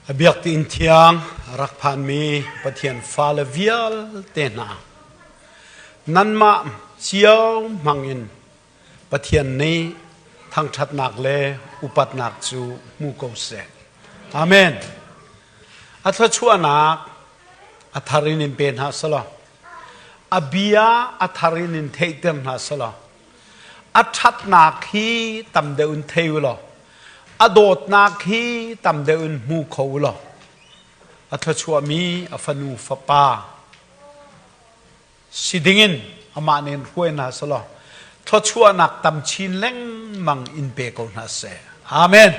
A biakinn thiang a rak phanmi Pathian fale vialte hna, nanmah cio hmangin Pathian nih thangṭhatnak le upatnak cu hmu ko seh. Amen. A thluachuahnak a thar in in pe hna selaw, a bia a thar in in theihter hna selaw, a ṭhatnak hi tam deuh in thei u law, a dawtnak hi tam deuh in hmu kho u law, a thluachuahmi a fanu fapa si dingin amah nih in hruai hna selaw, thluachuahnak tam chin lengmang in pe ko hna seh. Amen.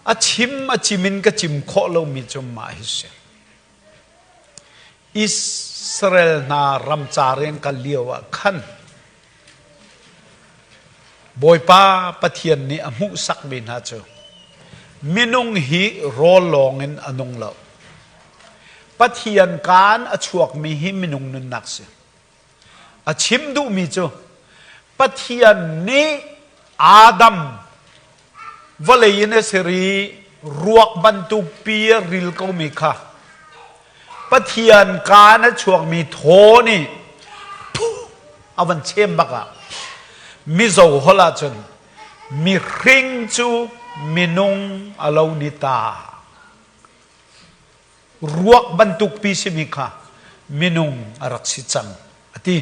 A chim a chim in ka chim khawh lomi cu mah hi si. Israel hna ramcar in kal lio ah khan Bawipa Pathian nih a hmuhsakmi hna cu minung hi rawl lawngin a nung lo. Pathian kaan a chuakmi hi minung nunnak si. A chim duhmi cu Pathian nih Adam vawlei in a ser i ruak bantuk pi a ril komi kha Pathian kaan a chuakmi thaw nih a van chem bak ah Mizo holh ahcun mihring cu minung a lo ni ta. Ruak bantuk pi simi kha minung a rak si cang a ti.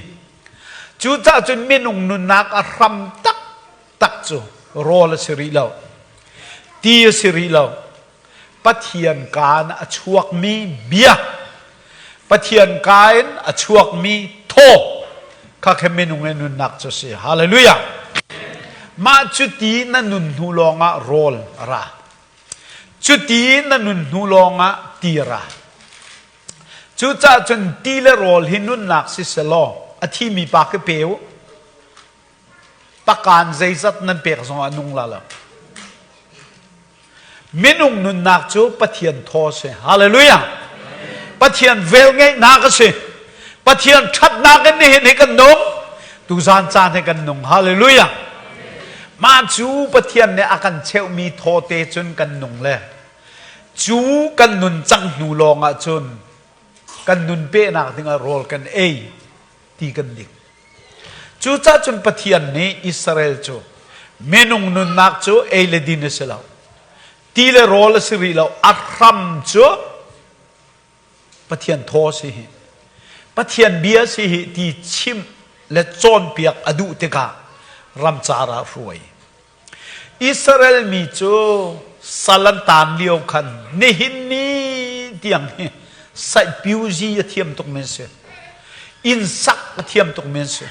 Cucaah cun minung nunnak a hram taktak cu rawl a si rih lo, ti a si rih lo. Pathian kaan a chuakmi bia, Pathian kaa in a chuakmi thaw kha khe minung i nunnak cu a si. Hallelujah! Mah cu ti na nun hnu lawngah rawl a ra. Cuti na nun hnu lawngah ti ra. Cucaah cun ti le rawl hi nunnak si selaw a thimi pa khi pe u. Pakaan zeizat nan pek zongah nung la lo. Minung nunnak cu Pathian thaw si. Hallelujah. Pathian velngeihnak a si. Pathian ṭhatnak in nihin hi kan nung. Tuzan caan hi kan nung. Hallelujah. Mah cu Pathian nih a kan cheuhmi thawte cun kan nung le cu kan nun cang hnu lawng ah cun kan nun pehnak dingah rawl kan ei ti kan ding. Cucaah cun Pathian nih Israel cu minung nunnak cu ei le din a si lo. Ti le rawl a si rih lo. A hram cu Pathian thaw si hi Pathian bia si hi ti chimh le cawnpiak a duh tikah ramcar ah hruai. Israel mi cu sal an taan lio khan nihin ni tiang hi saihpiuzi a thiam tuk men si. Inn sak a thiam tuk men si.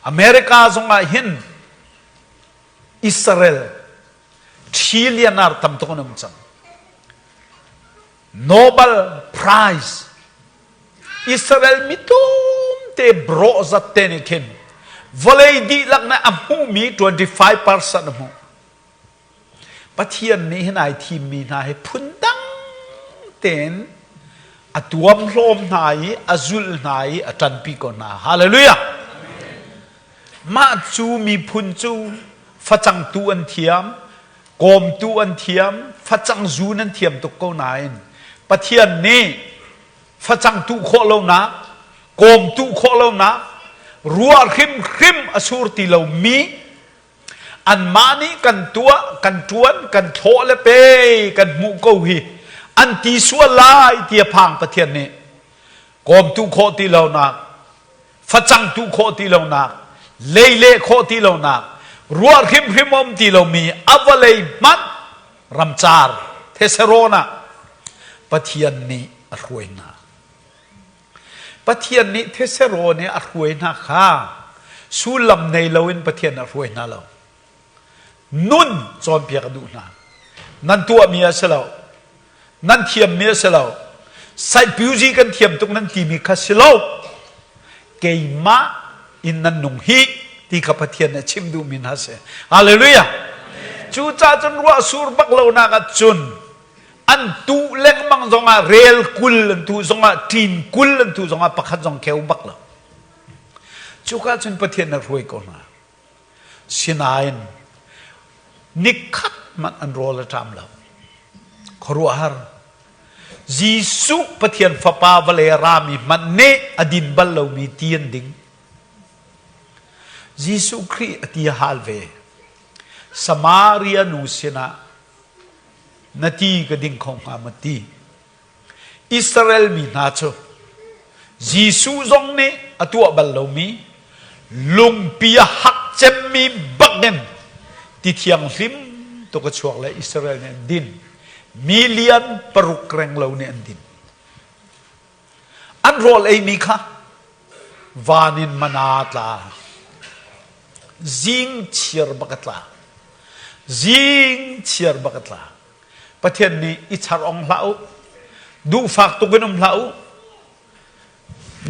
America zong ah hin Israel trillionaire tam tuk an um cang. Nobel Prize Israel mi tlawmte brawh zat te nih khin vawlei dihlak nih a hmuhmi 25% a hmuh. Pathian nih hin ai thimmi hna hi phundang tein a tuamhlawm hna i a zulh hna i a ṭanpi ko hna. Hallelujah! Mah cu miphun cu facang tu an thiam, kawmtu an thiam, facang zun an thiam tuk ko nain Pathian nih facang tuh khawh lonak, kawm tuh khawh lonak, ruah hrimhrim a sur ti lomi anmah nih kan tuah, kan ṭuan, kan thlawh le pe kan hmuh ko hi an ti sual lai ti a phang Pathian nih kawm tuh khawh ti lonak, facang tuh khawh ti lonak, leileh khawh ti lonak, ruah hrimhrim a um ti lomi a vawlei hmanh ramcar theserawn ah Pathian nih a hruai hna. Pathian nih theserawn i a hruai hna kha sullam nei loin Pathian a hruai hna lo. Nun cawnpiak a duh hna. Nan tuahmi a si lo. Nan thiammi a si lo. Saipiuzi kan thiam tuk nan timi kha si lo. Keimah in nan nung hi ti kha Pathian nih a chim duhmi hna si. Hallelujah. Cucaah cun ruah sur bak lonak ah cun an tuh lengmang zongah rel 20 an tuh zongah ṭin 20 an tuh zongah pakhat zong kheu bak lo. Cuka cun Pathian nih a hruai ko hna. Sinain nikhat hmanh an rawl a ṭam lo. Khuaruahhar. Jesuh Pathian Fapa vawlei a rami hmanh nih a din bal lomi ti an ding. Jesuh Khrih a ti a hal ve. Samaria nu sinah na ti ka ding kho hnga maw ti? Israel mi hna cu Jesuh zong nih a tuah bal lomi lungpi a hak cemmi bakin ti thianghlim tuk a chuak le Israel nih an din. Million paruk renglo nih an din. An rawl eimi kha van in mana tla. Zing chiar bak a tla. Zing chiar bak a tla. Pathian nih i char ong hlah u. Duhfak tuk in um hlah u.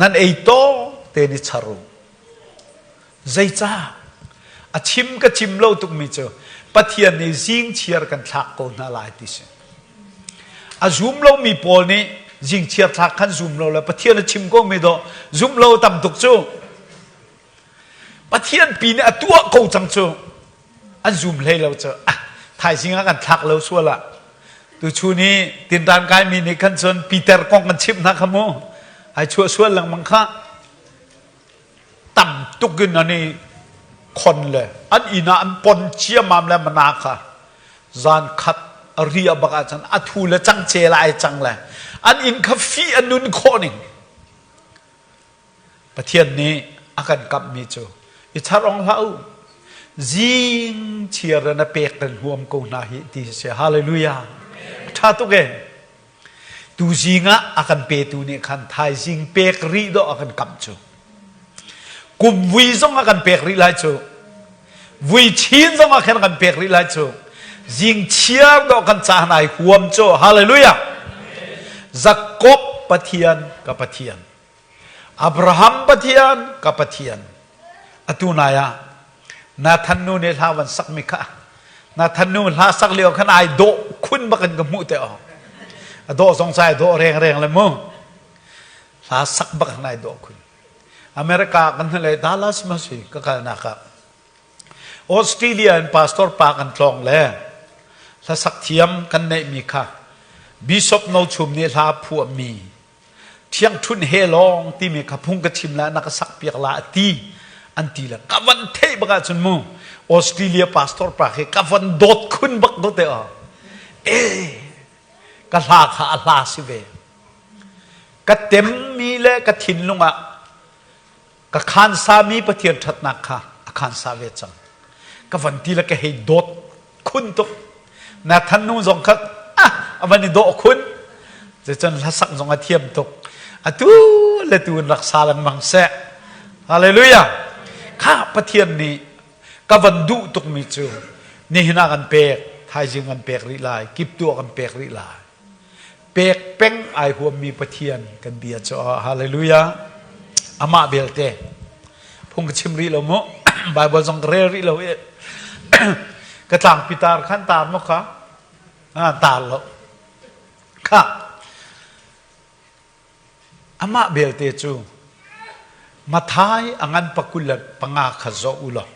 Nan ei tawk tein i char u. Zeicah? A chim ka chim lo tukmi cu Pathian nih zingchiar kan thlak ko hna lai ti si. A zum lomi pawl nih zingchiar thlak khan zum lo le Pathian a chim ko mi dawh zum lo tam tuk cu. Pathian pi nih a tuah ko cang cu. An zum hlei lo cu. Ah, thaizing ah kan thlak lo sual ah. Tuchun i tinran kaimi nih khan cun Peter kong kan chimh hna kha mu. Ai chuah sual lengmang kha. Tam tuk in an i khon le an inn ah an pon ciammam le mana kha zan khat a ria bak ahcun a thu le cang cel ai cang le an inn kha fih a nun khawh ning Pathian nih a kan kamhmi cu i char ong hlah u zing chiar in a pek kan huam ko hna hi ti si hallelujah ṭha tuk e Tuzing ah a kan petu nih khan thaizing pek rih dawh a kan kamh cu. Kum vui zong a kan pek rih lai cu. Vui chin zong ah khan a kan pek rih lai cu. Zing chiar dawh kan caan ai huam cu. Hallelujah. Jakob Pathian ka Pathian. Abraham Pathian ka Pathian. Atu nai ah Nathan nu nih hla van sakmi kha Nathan nu hla sak lio khan ai dawh khun bak in ka hmuh te aw. A dawh zong cai dawh reng reng le mu. Hla sak bak in ai dawh khun. America kan hnale Dallas ma si ka kalnak ah Australia in pastor pa kan tlawng le hlasak thiam kan neihmi kha Bishop No Chum nih hla phuahmi Ṭhiangṭhunh he lawng timi kha phung ka chim la na ka sak piak la a ti an ti le ka van theih bak ahcun mu Australia pastor pa khi ka van dawt khun bak do te aw e ka hla kha a hla si ve ka temmi le ka thinlung ah ka khansami Pathian ṭhatnak kha a khansa ve cang ka van ti le ka hei dawt khun tuk Nathan nu zong kha ah a van i dawh khun cun hlasak zong a thiam tuk atu le tu in rak sa lengmang seh hallelujah kha Pathian nih ka van duh tukmi cu nihin ah kan pek thaizing kan pek rih lai kiptu ah kan pek rih lai Pek peng ai huammi Pathian kan bia cu hallelujah. Amah belte phung ka chim rih lo mu. Bible zong ka rel rih lo i ka tlangpi tar khan tar maw kha? Ah, tar lo. Kha. Amah belte cu Mathai a ngan pakul le panga kha zoh u law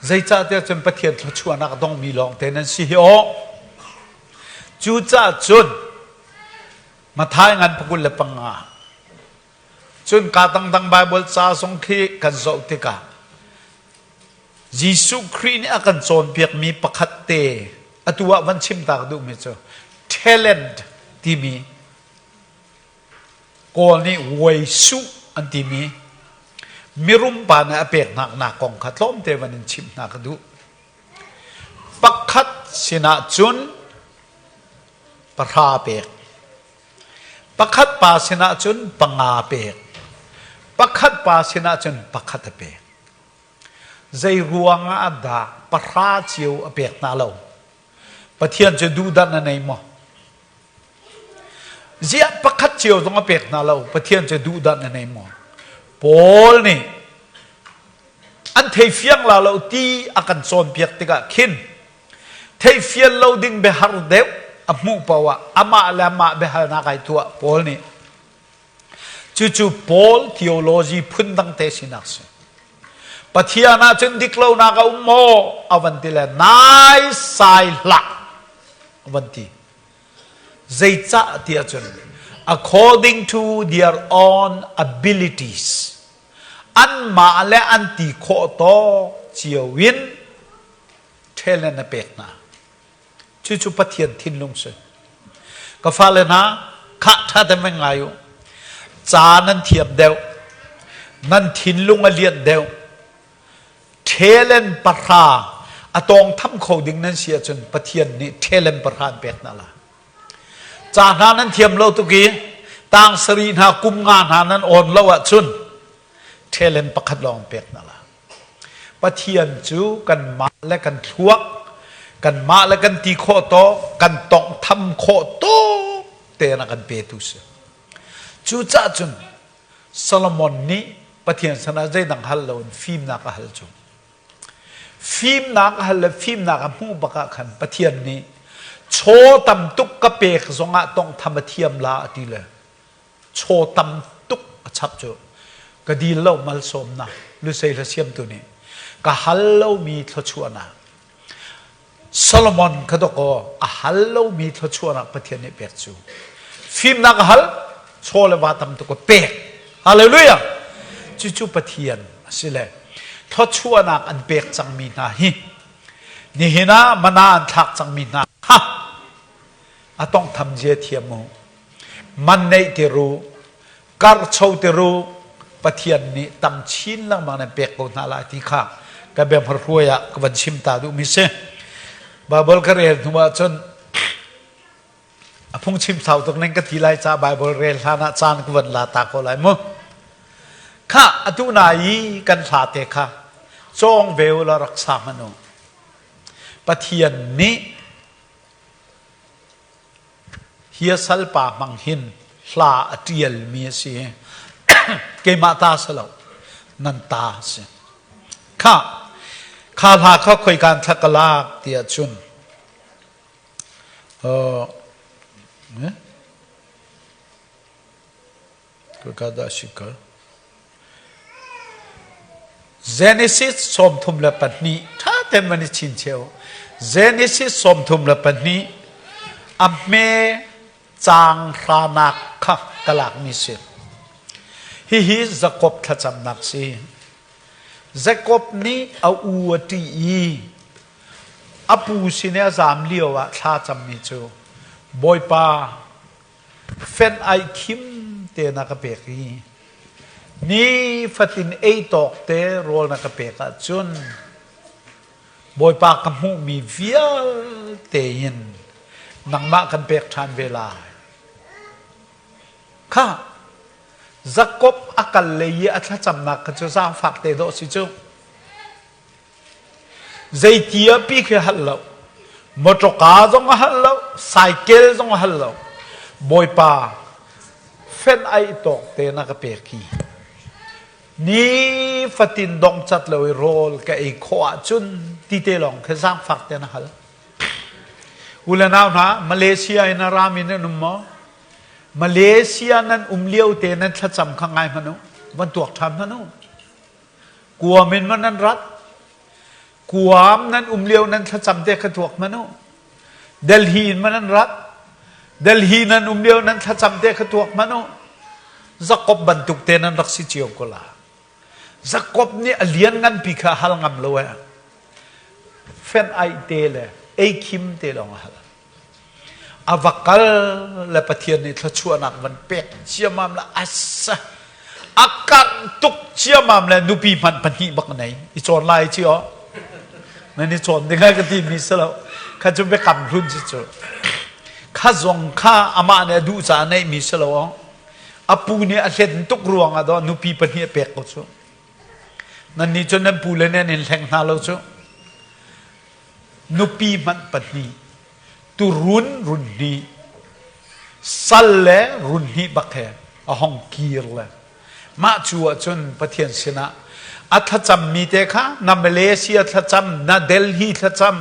Zeicahtiah cun Pathian thluachuahnak a dongmi lawngte nan si hi aw. Cucaah cun Matthai ngan pakul le panga cun ka dangdang Baibal ca zong khi kan zoh tikah Jesuh Khrih nih a kan cawnpiakmi pakhat te atu ah van chim ta ka duhmi cu talent timi Kawl nih Wai-suh an timi mirum pa nih a peknak kong kha tlawmte van in chimh hna ka duh. Pakhat sinah cun pahra pek. Pakhat pa sinah cun panga pek. Pakhat pa sinah cun pakhat a pek. Zei ruang ah dah pahra cio a pek hna lo? Pathian cu duhdanh a nei maw? Ziah pakhat cio zong a pek hna lo. Pathian cu duhdanh a nei maw? Paul nih an theifiang la lo ti a kan cawnpiak tikah khin theifian lo ding biahar deuh a hmuh paoh ah amah le amah biahalnak ai tuah Paul nih. Cucu Paul theology phundang te sinak si. Pathian ah cun dik lonak a um maw? A van ti le nai sai hlah a van ti. Zeicah tiah cun according to their own abilities anmah le an ti khawh tawk cio in talent a pek hna. Cucu Pathian thinlung si. Ka fale hna, khah ṭha te meng ngai u. Ca nan thiam deuh. Nan thinlung a lian deuh. Talent pahra a tawng tham kho ding nan si ahcun Pathian nih talent pahra an pek hna lai. Ca hna nan thiam lo tuk i tang sarih hna kum nga hna nan awn lo ahcun talent pakhat lawng pek hna lai. Pathian cu kanmah le kan thluak, kanmah le kan ti khawh tawk, kan tawnghtham khawh tawk tein a kan petu si. Cucaah cun Solomon nih Pathian sinah zeidang hal loin fimnak a hal cu. Fimnak a hal le fimnak a hmuh bak ah khan Pathian nih chaw tam tuk ka pek zongah tawnghtham a thiam la a ti le chaw tam tuk a chap cu ka dil lo malsawmnak lusei hla siamtu nih ka hal lomi thluachuahnak Solomon kha dawkaw a hal lomi thluachuahnak Pathian nih pek cu fimnak a hal chaw le va tam tuk a pek hallelujah cucu Pathian a si le thluachuahnak an pek cangmi hna hi nihin ah mana an thlak cangmi hna kha a tongtham zia thiam u Man neih ti ru, karhcho ti ru, Pathian nih tam chin lengmang nan pek ko hna lai ti kha ka biahmarhruai ah ka van chim ta duhmi si. Bible ka rel hnu ahcun a phungchim sau tuk ning ka ti lai ca Bible rel hlan ah caan ka van la ta ko lai mu. Kha atu na i kan hla te kha cawng ve u law rak sa hmanh u. Pathian nih Hi a salpa hmang hin hla a ṭialmi a si. Keimah ta si lo, nan ta a si. Kha, kha hla kha khoika in thla ka lak ti ahcun, uh, eh? Khoika dah a si ka? Genesis 32 ṭha tein van i chincheu. Genesis 32 a hme caang hranak kha ka lakmi si. Hihi Jakob thlacamnak si. Jakob nih a u a ṭih i a pu sin i a zaam lio ah thla cammi cu Bawipa Fenh ai khim te na ka pek i nifatin ei tawk te rawl na ka pek ahcun Bawipa ka hmuhmi vialte in nangmah kan pek ṭhan ve lai. Kha Jakob a kal lei i a thlacamnak kha cu zaangfak te dawh si cu. Zeiti ah pi khi a hal lo. Mawṭawka zong a hal lo, saikel zong a hal lo. Bawipa, fenh aih tawk te na ka pek hi. Nifatin dongcat lo i rawl ka ei khawh ahcun ti te lawng khi zaangfak te na hal. U le nau hna, Malaysia in a rami nan um maw? Malaysia nan um lio te nan thlacam kha ngai hmanh u. Van tuak ṭhan hmanh u. Kuam in maw nan rat? Kuam nan um lio nan thlacam te kha tuak hmanh u. Delhi in maw nan rat? Delhi nan um lio nan thlacam te kha tuak hmanh u. Jakob bantuk te nan rak si cio ko la. Jakob nih a lian nganpi kha hal ngam lo eh. Fenh aih te le ei khim te lawng a hal. A va kal le Pathian nih thluachuahnak van pek ciammam le asa a karh tuk ciammam le nupi hmanh pahnih bak nei i cawn lai ci aw nan i cawn ding ka ti mi si lo kha cu biakam hlun si cu kha zong kha amah nih a duh caah neih mi si lo aw a pu nih a hlen tuk ruang ah daw nupi pahnih a pek ko cu nan nih cun nan pu le nan in hleng hna lo cu nupi hmanh pahnih turun run hnih sal le run hnih bak he a hong kir le mah cu ahcun Pathian sinah a thlacammi te kha na Malaysia thlacam na Delhi thlacam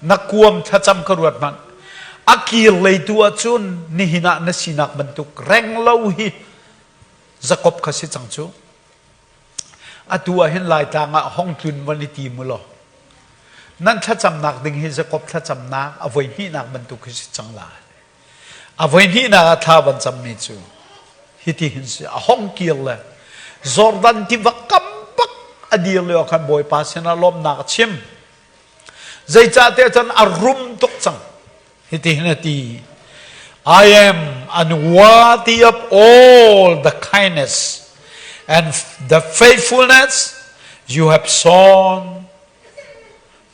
na Guam thlacam ka ruat hmanh a kir lei tu ahcun nihin ah na sinak bantuk reng lo hi Jakob kha si cang cu. Atu ah hin Laitlang ah hong tlun van i tim u law nan thlacamnak ding hi Jakob thlacamnak a voi hnihnak bantuk hi si cang lai. A voi hnihnak ah thla van cammi cu hiti hin si a hong kir le Jordan tiva kam bak a dir lio khan Bawipa sinah lawmhnak a chim. Zeicahtiah cun a rum tuk cang. Hitihin a ti. I am unworthy of all the kindness and the faithfulness you have shown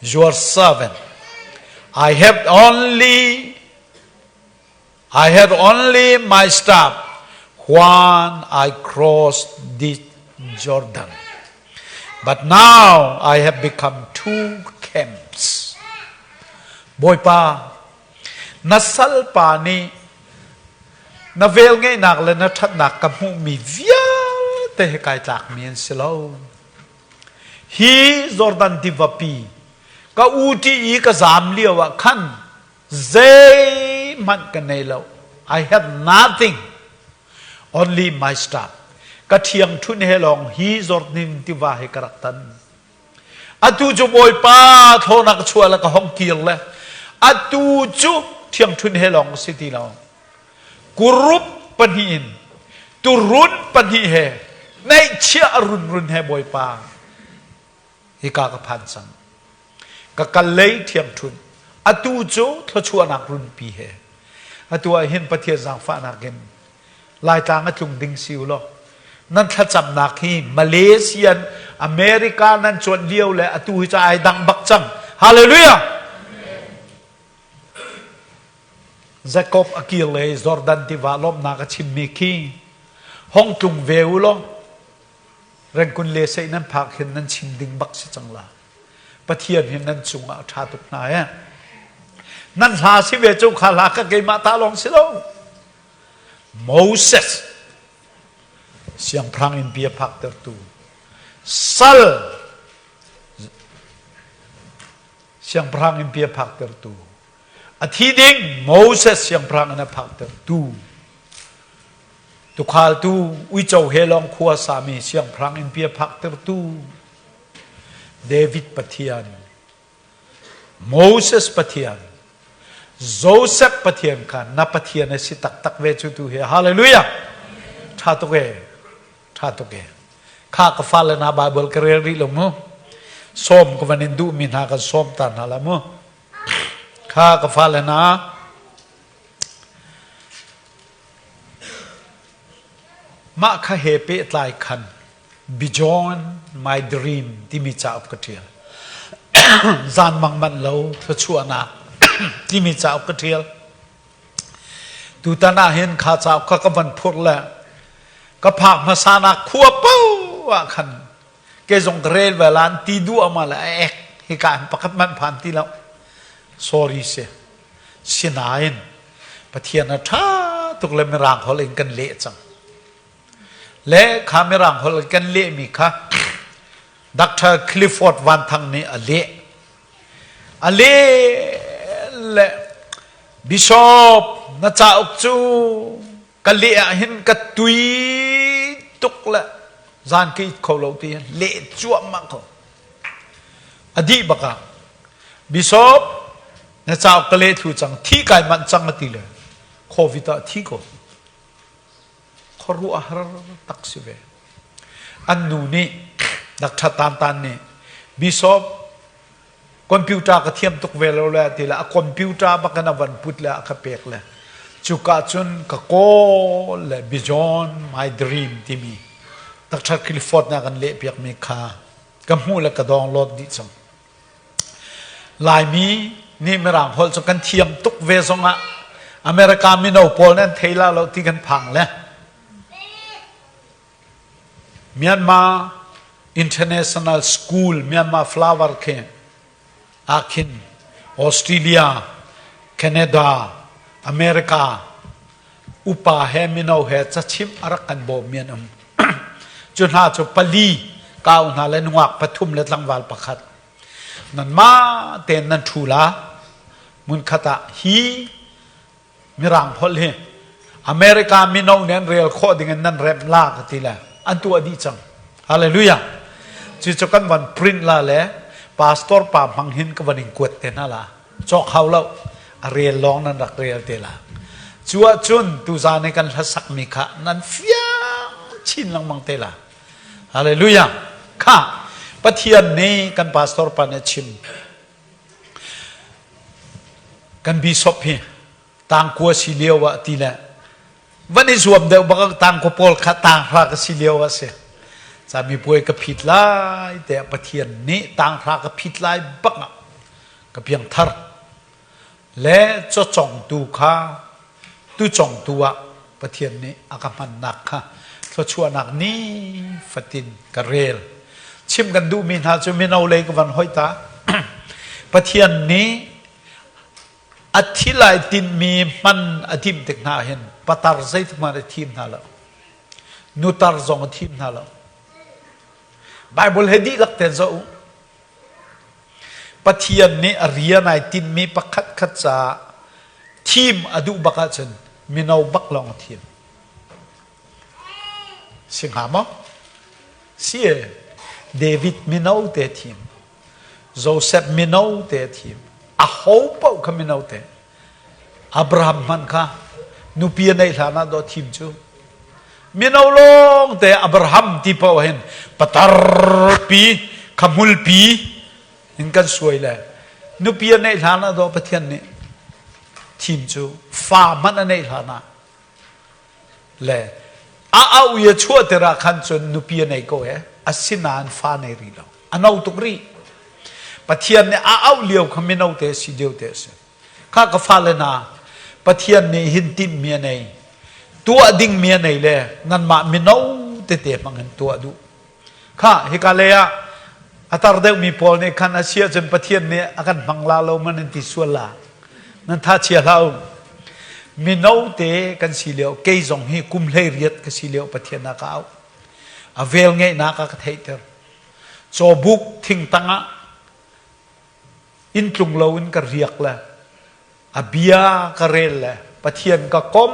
your servant. I have only I had only my staff when I crossed the Jordan. But now I have become two camps. Bawipa, na salpa nih na velngeihnak le na ṭhatnak ka hmuhmi vialte hi kai tlakmi an si lo. Hi Jordan tivapi ka uṭi i ka zaam lio ah khan zeihmanh ka nei lo. I have nothing. Only my staff. Ka ṭhiangṭhunh he lawng hi Jordan tiva hi ka rak tan. Atu cu Bawipa thlawnak chuah le ka hong kir le atu cu ṭhiangṭhunh he lawng si ti lo. Kurup pahnih in turun pahnih he neihchiah a runrun he Bawipa hika ka phan cang. Ka kal lei ṭhiangṭhunh atu cu thluachuahnak runpi he atu ah hin Pathian zaangfahnak in Laitlang a tlung ding si u law nan thlacamnak hi Malaysian America nan cuanh lio le atu hi ca ai dang bak cang. Hallelujah! Jacob a kir le Jordan tiva lawmhnak a chimmi khi hong tlung ve u law Rengkun le sei nan phak hin nan chim ding bak si cang la. Pathian hi nan cungah a ṭha tuk hna he. Nan hla si ve cu kha hla kha keimah ta lawng si lo. Moses siangpahrang innpi a phaktertu sal siangpahrang innpi a phaktertu a thi ding Moses siangpahrang in a phaktertu Tukhaltu uico he lawng khua sami siangpahrang innpi a phaktertu David Pathian, Moses Pathian, Joseph Pathian kha na Pathian a si taktak ve cu tu hi. Hallelujah! Ṭha tuk e. Ṭha tuk e. Kha ka fale hna Bible ka rel rih lo mu. Sawm ka van in duhmi hna kan sawm ta hna la mu. Kha ka fale hna Mah kha he pehtlai khan Beyond My Dream timi cauk ka ṭial. Zanmang manh lo thluachuahnak timi cauk ka ṭial. Tutan ah hin kha cauk kha ka van phurh le ka phak hmasa nak khua paoh ah khan ke zong ka rel ve lan ti duh ama le a ek hika hin pakhat hmanh phan ti lo. Sorry si. Sinain Pathian a ṭha tuk le Mirang holh in kan leh cang. Le kha Mirang holh in kan lehmi kha Dr. Clifford Van Thang nih a leh. A leh le Bishop na cauk cu ka leh ah hin ka tui tuk le zan ka it kho lo ti hin leh cuahmah ko. A dih bak ah Bishop na cauk ka leh thlu cang thi kai manh cang a ti le covid ah thi ko khuaruah har tak si ve an nu nih Dr. Tan Tan nih Bishop computer ka thiam tuk ve lo le ti le a computer bak in a van put le a ka pek le cuka cun ka kawl le beyond my dream timi Dr. Clifford na kan leh piak mi kha ka hmuh le ka download dih cang Laimi nih Mirang holh cu kan thiam tuk ve zongah America mino pawl nih an thei la lo ti kan phang le Myanmar International School Myanmar Flower khi ah khin Australia, Canada, America upa he mino he cachimh a rak kan bawmmi an um. Cu hna cu pali kau hna le nungak pathum le tlangval pakhat. Nanmah tein nan ṭhu la. Hmunkhat ah hi Mirang holh hi America mino nih an rel khawh ding in nan remh la ka ti le an tuah dih cang. Hallelujah. Cucu kan van print la le pastor pa hmang hin ka van in kuat te hna la. Cawk hau lo. A rel lawng nan rak rel te la. Cu ahcun tuzaan i kan hlasakmi kha nan fiang chin lengmang te la. Hallelujah. Kha Pathian nih kan pastor pa nih a chim. Kan bishop hi tangkua si lio ah ti le van i zuam deuh bak tangkua pawl kha tanghra ka si lio ah si. Camipuai ka phit lai tiah Pathian nih tanghra ka phit lai bak ah ka piangthar le cawcongtu kha tucongtu ah Pathian nih a ka hmannak kha thluachuahnak ni fatin ka rel. Chim kan duhmi hna cu mino lei ka van hoih ta. Pathian nih a thi lai tinhmi hman a timh tik hna hin patar zeitik hmanh a thim hna lo. Nutar zong a thim hna lo. Bible he dihlak ten zoh u. Pathian nih a rian ai tinhmi pakhatkhat caah thim a duh bak ahcun mino bak lawng a thim. Si hnga maw? Si e. David mino te thim. Joseph mino te thim. A ho paoh kha mino te. Abraham hmanh kha nupi a neih hlan ah dawh thim cu. Mino lawng te Abraham ti paoh hin patarpi khamulpi in kan suai le nupi a neih hlan ah dawh Pathian nih thim cu fa hmanh a neih hlan ah le a au i a chuahter ah khan cun nupi a nei ko e asinain fa nei rih lo a no tuk rih Pathian nih a auh lio kha mino te si lio te a si Kha ka fale hna, Pathian nih hin tinhmi a nei. Tuah dingmi a nei le nanmah mino tete hmang in tuah duh. Kha hika lei ah a tar deuhmi pawl nih khan a si ahcun Pathian nih a kan hmang la lo man in ti sual la. Nan tha chia hlah u. Mino te kan si lio, kei zong hi kum 18 ka si lio Pathian a ka auh. A vel ngeihnak a ka theihter. Cawbuk thing tangah Inn tlung loin ka riak le a bia ka rel le Pathian ka kom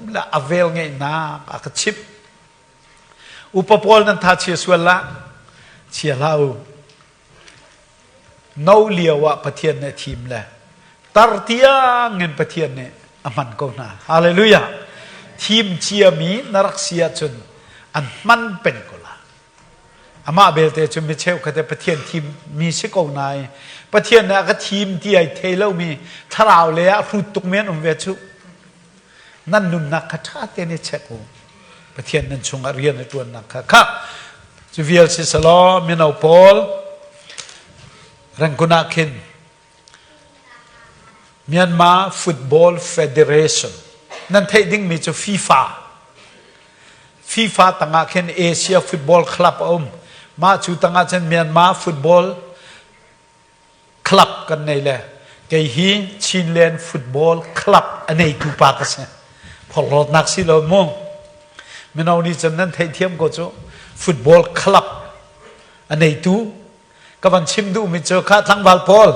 le a velngeihnak a ka chimh. Upa pawl nan tha chia sual lah. Chia hlah u. No lio ah Pathian nih a thim le tar tiang in Pathian nih a hman ko hna. Hallelujah. Thim ciami na rak si ahcun an hman peng ko la. Amah belte cu mi cheukhat he Pathian thimmi si ko nain Pathian nih a ka thim ti ai thei lomi thlarau le ah hrut tukmi an um ve cu. Nan nunnak kha ṭha tein i check u. Pathian nan chungah rian a ṭuannak kha kha cu vial si selaw mino pawl Rangoon ah khin Myanmar Football Federation nan theih dingmi cu FIFA FIFA tangah khin Asia Football Club a um. Mah cu tangah cun Myanmar Football Club kan nei le kei hi Chinland Football Club a neitu pa ka si. Phorhlawtnak si lo mu. Mino nih cun nan theihthiam ko cu football club a neitu Ka van chim duhmi cu kha tlangval pawl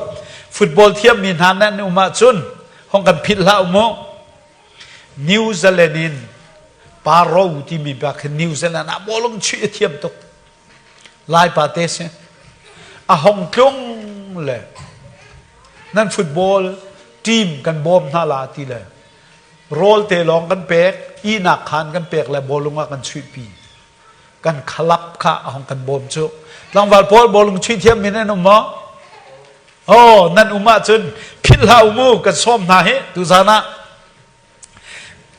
football thiammi hna nan um ahcun hong kan philh hlah u mu. New Zealand in Paro timi pa khi New Zealand ah bawlung chuih a thiam tuk. Lai pa te si. A hong tlung le nan football team kan bawm hna la ti le rawl te lawng kan pek, ihnak khaan kan pek le bawlung ah kan chuihpi. Kan khalap kha a hong kan bawm cu. Tlangval pawl bawlung chuih thiam mi nan um maw? Oh, nan um ahcun philh hlah u mu kan sawm hna hi tuzan ah.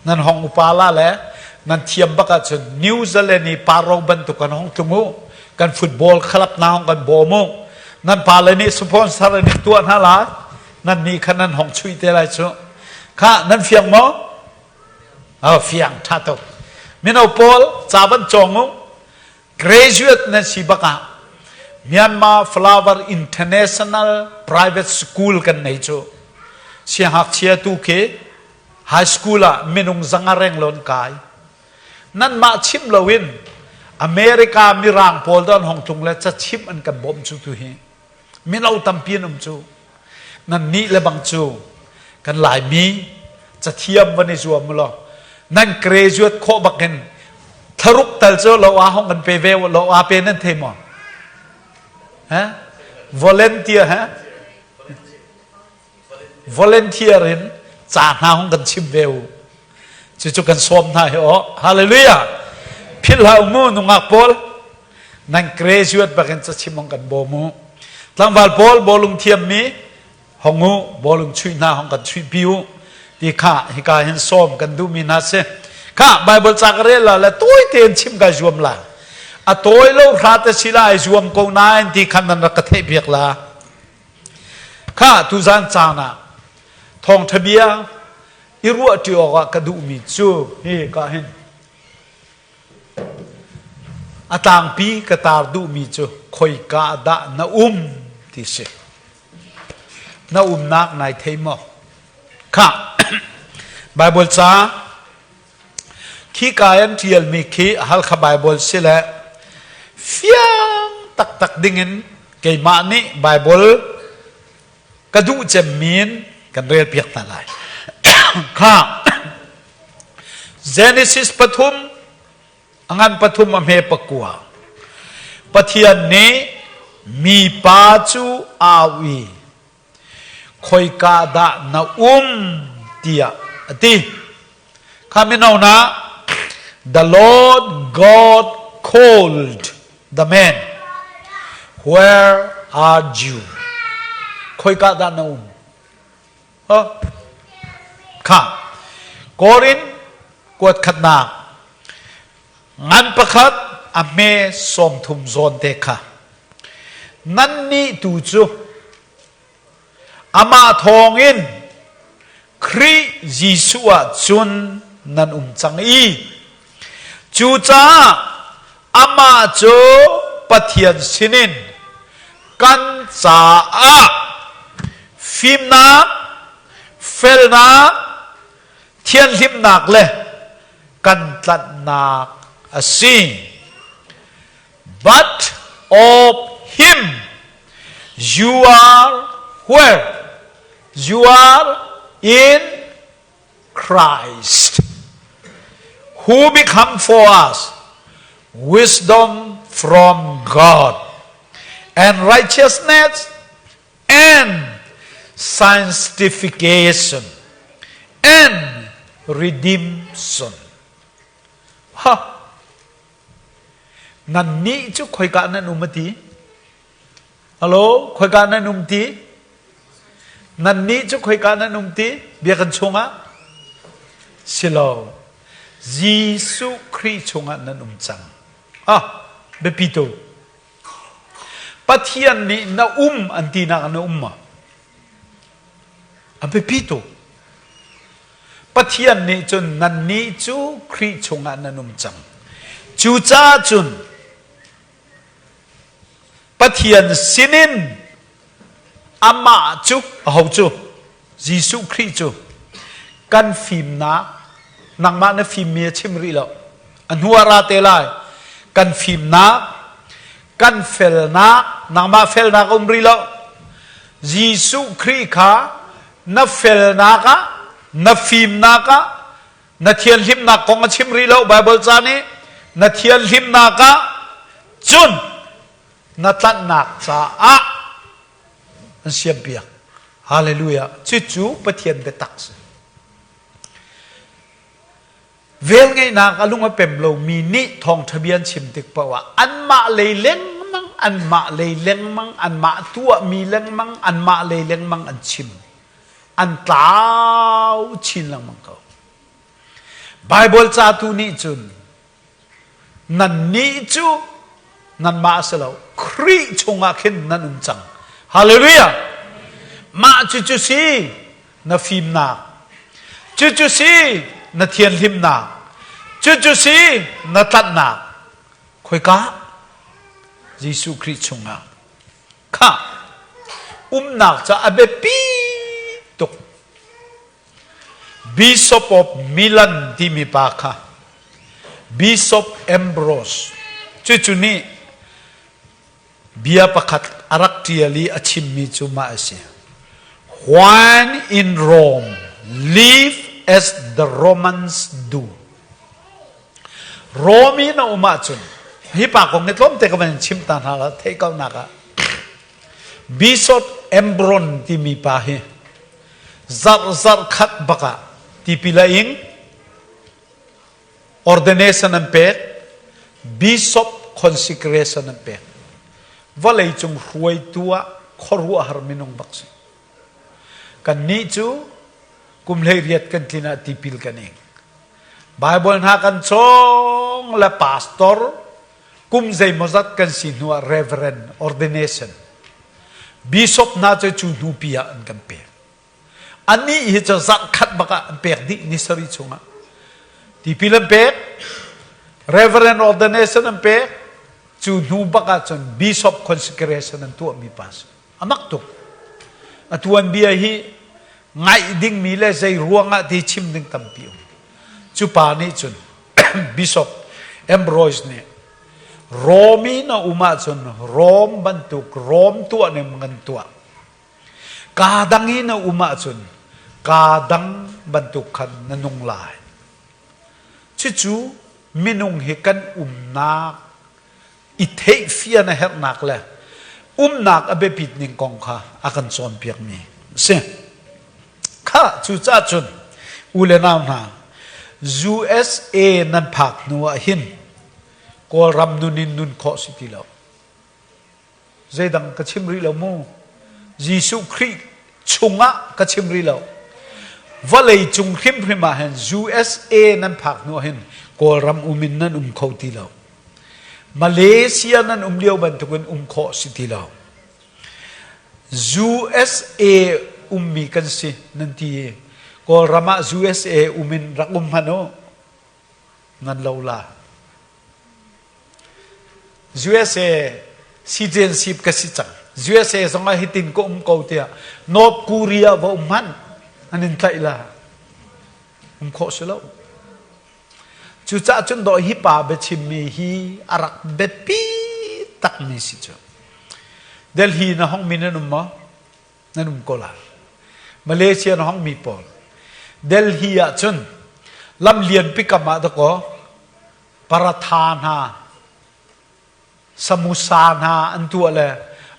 Nan hong upa la le nan thiam bak ahcun New Zealand i paro bantuk kan hong tlung u. Kan football khalap na hong kan bawm u. Nan pale nih sponsor in tuah hna la. Nan nih khan nan hong chuih te lai cu. Kha nan fiang maw? Oh, fiang ṭha tuk. Mino pawl ca van cawng u. Graduate nan si bak ah Myanmar Flower International Private School kan nei cu. Siangngakchia tu khi high school ah minung zanga reng lon kai. Nanmah chim loin America mirang pawl don hong tlung le cachimh an kan bawmh cu tu hi. Mino tampi an um cu. Nan nih le bang cu kan Laimi cathiam van i zuam u law nan graduate khawh bak in thlaruk tal cu lo ah hong kan pe ve lo a pe nan thei maw? Ha? Volunteer ha? Volunteer in ca hna hong kan chim ve u. Cucu kan sawm hna hi aw. Hallelujah. Philh hlah u mu nungak pawl. Nan graduate bakin ca chim hong kan bawm u. Tlangval pawl bawlung thiammi hong u bawlung chuih hna hong kan chuih pi u ti kha hika hin sawm kan duhmi hna si. Kha Bible ca ka rel la le tawi tein chim kai zuam la. A tawi lo hra te si la ai zuam ko nain ti khan nan rak ka theih piak la. Kha tuzan caan ah thawngṭha bia i ruahṭi awkah ka duhmi cu hi ka hin a tlangpi ka tar duhmi cu khoika dah na um ti si. Na umnak nai thei maw? Kha Bible ca Khika an ṭialmi khi Halkha Baibal si le fiang taktak dingin keimah nih Baibal ka duh cemmi in kan relpiak hna lai. Kha Genesis pathum a ngan pathum a hme pakua Pathian nih mipa cu au i Khoika dah na um tiah a ti. Kha mino na The Lord God called the man. Where are you? Khoika dah na um? Huh? Kha. Korin kuat khatnak ngan pakhat a hme 30 zawn te kha nannih tu cu Amah thawngin Khrih Jesuh ah cun nan um cang i cucaah amah cu Pathian sinin kan caah fimnak, felnak, thianhlimnak le kan tlanhnak a si. But of him you are where? You are in Christ, who become for us wisdom from God and righteousness and sanctification and redemption. Ha! Nannih cu khoika nan um a ti? Hello, khoika nan um ti? Nannih cu khoika nan um ti? Biakinn chungah? Si lo. Jesuh Khrih chungah nan um cang. Ah, biapi tu. Pathian nih na um an tinak na um ma? A biapi tuk. Pathian nih cun nannih cu Khrih chungah nan um cang. Cucaah cun Pathian sinin amah cu aho cu Jesuh Khrih cu kan fimnak nangmah na fimmi a chim rih lo a hnu ah ra te lai kan fimnak kan felnak nangmah felnak um rih lo Jesuh Khrih kha na felnak ah na fimnak ah na thianhlimnak kong a chim rih lo Bible ca nih na thianhlimnak ah cun na tlanhnak caah an siampiak hallelujah cucu Pathian biatak si Velngeihnak a lung a pem lomi nih thawngṭha bia an chim tik paoh ah anmah lei lengmang, anmah lei lengmang, anmah tuahmi lengmang, anmah lei lengmang an chim. An tlau chin lengmang ko. Baibal ca tu nih cun nannih cu nanmah a si lo Khrih chungah khin nan um cang. Hallelujah! Mah cucu si na fimnak. Cucu si na thianhlimnak. Cucu si na tlanhnak. Khoika? Jesuh Khrih chungah. Kha umnak ca a biapi tuk. Bishop of Milan timi pa kha Bishop Ambrose cucu nih bia pakhat a rak ṭial i a chimmi cu mah a si. When in Rome, live as the Romans do. Rome i na um ahcun hi pa kong hi tlawmte ka van in chim ta hna la theih ko nak ah. Bishop Embron timi pa hi zarh zarh khat bak ah tipil a ing, ordination an pek, bishop consecration an pek. Vawleicung hruaitu ah khuaruahhar minung bak si. Kannih cu kum 18 kan tlin ah tipil kan ing. Bible hna kan cawng le pastor kum zeimawzat kan si hnu ah reverend ordination bishop hna cu cu hnu pi ah an kan pek. Anih hi cu zarh khat bak ah an pek dih ni sarih chungah. Tipil an pek, reverend ordination an pek, cu hnu bak ah cun bishop consecration an tuahmi pa si. A mak tuk. A tuanbia hi ngaih dingmi le zei ruangah ti chim ding tampi um. Cu pa nih cun Bishop Ambrose nih Rom i na um ahcun Rom bantuk Rom tuah ning ngan tuah. Kaa dang i na um ahcun kaa dang bantuk khan na nung lai. Cucu minung hi kan umnak i theihfian a herhnak le umnak a biapit ning kong kha a kan cawnpiakmi a si. Kha cucaah cun u le nau hna USA nan phak hnu ah hin Kawlram nun in nun khawh si ti lo. Zeidang ka chim rih lo mu. Jesuh Khrih chungah ka chim rih lo. Vawlei cung hrimhrim ah hin USA nan phak hnu ah hin Kawlram um in nan um kho ti lo. Malaysia nan um lio bantukin um khawh si ti lo. USA ummi kan si nan ti i Kawlram ah USA um in rak um hmanh u nan lo la. USA citizenship ka si cang. USA zong ah hitin ka um ko tiah North Korea va um hmanh an in tlaih la. Um khawh si lo. Cucaah cun dawh hi pa biachimmi hi a rak biapi takmi si cu. Delhi na hongmi nan um maw? Nan um ko lai. Malaysia na hongmi pawl. Delhi ah cun lam lianpi kam ah dakaw paratha hna samusa hna an tuah le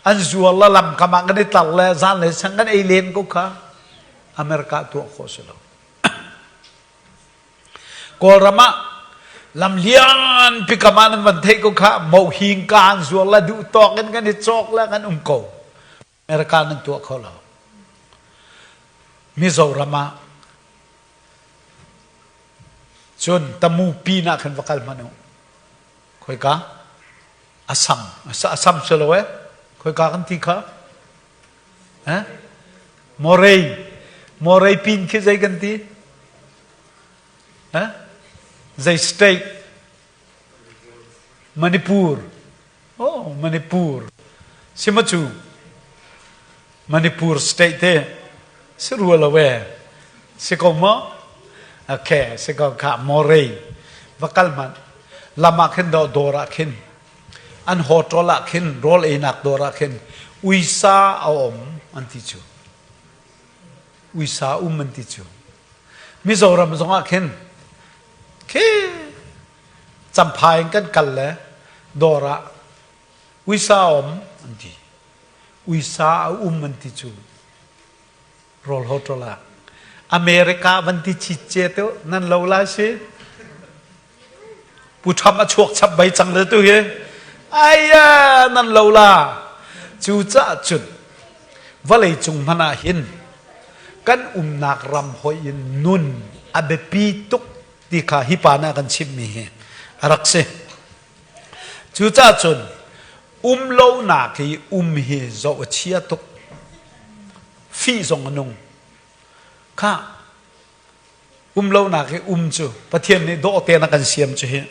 an zuar le lam kam ah kan i tlar le zan le sang kan ei len ko kha America tuah khawh si lo. Kawlram ah lamlian pikam ah nan van theih ko kha mohinka an zuar la duh tawk in kan i cawk le kan um ko. America nan tuah kho lo. Mizoram ah cun tamu pin ah khan va kal hmanh u. Khoika? Assam. Assam si lo eh? Khoika kan ti kha? Eh? Morei. Morei pin khi zei kan ti? Eh? Zei state? Manipur. Oh, Manipur. Simachu. Manipur state te si rua lo e. Si ko maw? Okay, si ko kha Morei. Va kal hmanh. Lam ah khin dawh dawr ah khin an hotel ah khin rawl einak dawr ah khin uisa a um an ti cu. Uisa um an ti cu. Mizoram zongah khin khi Champhai in kan kal le dawr ah uisa a um an ti. Uisa a um an ti cu. Rawl hotel ah. America van ti chit ce tu nan lo lai si. Pu Trump a chuak chap bai cang le tu hi. Aiya nan lo la. Cu caah cun vawlei cung hmanh ah hin kan umnak ram hoi in nun a biapi tuk ti kha hi pa nih a kan chimhmi hi a rak si. Cucaah cun um lonak i um hi zoh a chia tuk. Fih zong a nung. Khah um lonak i um cu Pathian nih dawh tein a kan siam cu hi.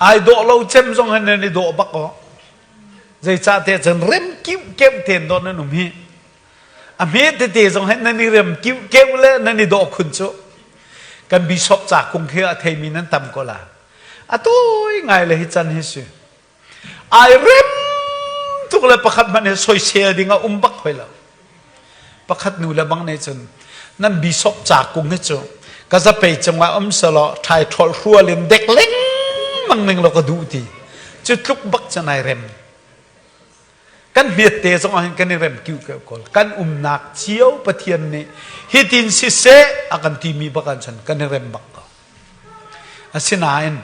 Ai dawh lo cem zong hin nan i dawh bak aw. Zeicahtiah cun rem kiu keuh tein dawh nan um hi. A hme tete zong hin nan i rem kiu keuh le nan i dawh khun cu. Kan bishop ca kung khi a theimi nan tam ko la. A tawi ngai le hi can hi si. Ai rem tuk le pakhat hmanh hi soisel ding a um bak hoi lo. Pakhat nu le bang nih cun nan bishop ca kung hi cu ka zapei cungah um selaw ṭhai ṭhawlh hrual in dek lengmang ning law ka duh ti. Cu tluk bak cun ai rem. Kan hmet te zong ah hin kan i rem kiu keu ko. Kan umnak cio Pathian nih hitin siseh a kan timi bak ahcun kan i rem bak ko. Asinain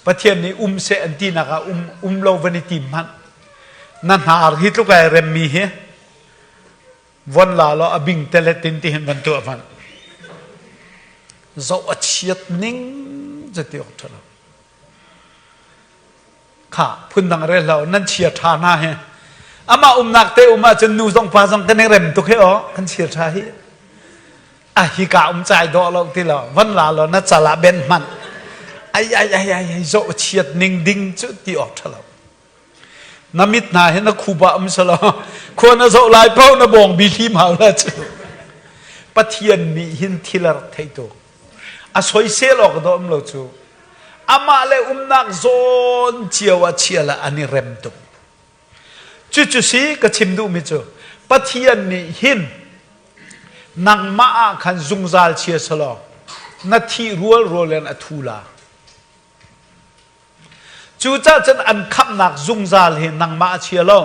Pathian nih um seh an tinak ah um, um lo van i tim hmanh. Na hnar hi tluk ai remmi hi von la law a bing telet in ti hin van tuah hmanh. Zoh a chiat ning cu ti awk ṭha lo. Kha phundang rel hlah nan chia ṭha hna hi. Amah umnak te um ahcun nu zong pa zong kan i rem tuk hi aw kan chia ṭha hi. A hika um cai dawh lo ti lo van la law na cal ah ben hmanh. Ai ai ai ai zoh chiat ning ding cu ti awk ṭha lo. Na mit hna hi na khuba um selaw khua na zoh lai paoh na bawng bi hlim hau la cu. Pathian nih hin thil a rak thei tuk. A soisel awk dah um lo cu. Amah le umnak zawn cio ah chia le an i rem tuk. Cucu si ka chim duhmi cu Pathian nih hin nangmah ah khan zungzal chia selaw na thih rual rual in a thu la. Cucaah cun an khamhnak zungzal hi nangmah a chia lo.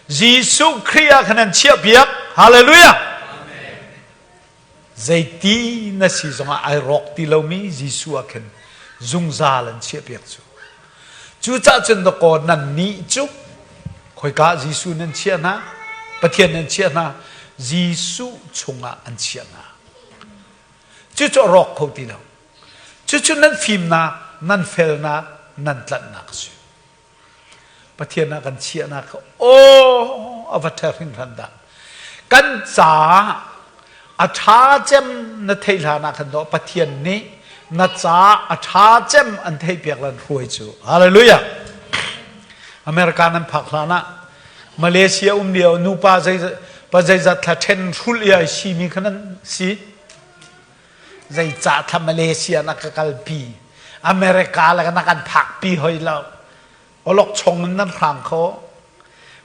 Jesuh Khrih ah khan an chiahpiak. Hallelujah! Zeiti na si zongah ai rawk ti lomi Jesuh ah khin zungzal an chiahpiak cu. Cucaah cun dakaw nan nih cu khoika Jesuh nan chiah hna, Pathian nan chiah hna, Jesuh chungah an chiah hna. Cucu a rawk kho ti lo. Cucu nan fimnak, nan felnak, nan tlanhnak a si. Pathian ah kan chiahnak kha aw a va ṭha hringhran dah. Kan caah a ṭha cem na theih hlan ah khan dawh Pathian nih na caah a ṭha cem an theihpiak lan hruai cu. Hallelujah. America nan phak hlan ah Malaysia um lio nupa zei pa zeizat thla ṭhen hrulh i ai simi kha nan si. Zeicah thla Malaysia na ka kalpi? America le na kan phakpi hoi lo. Awlokchong in nan hrang kho.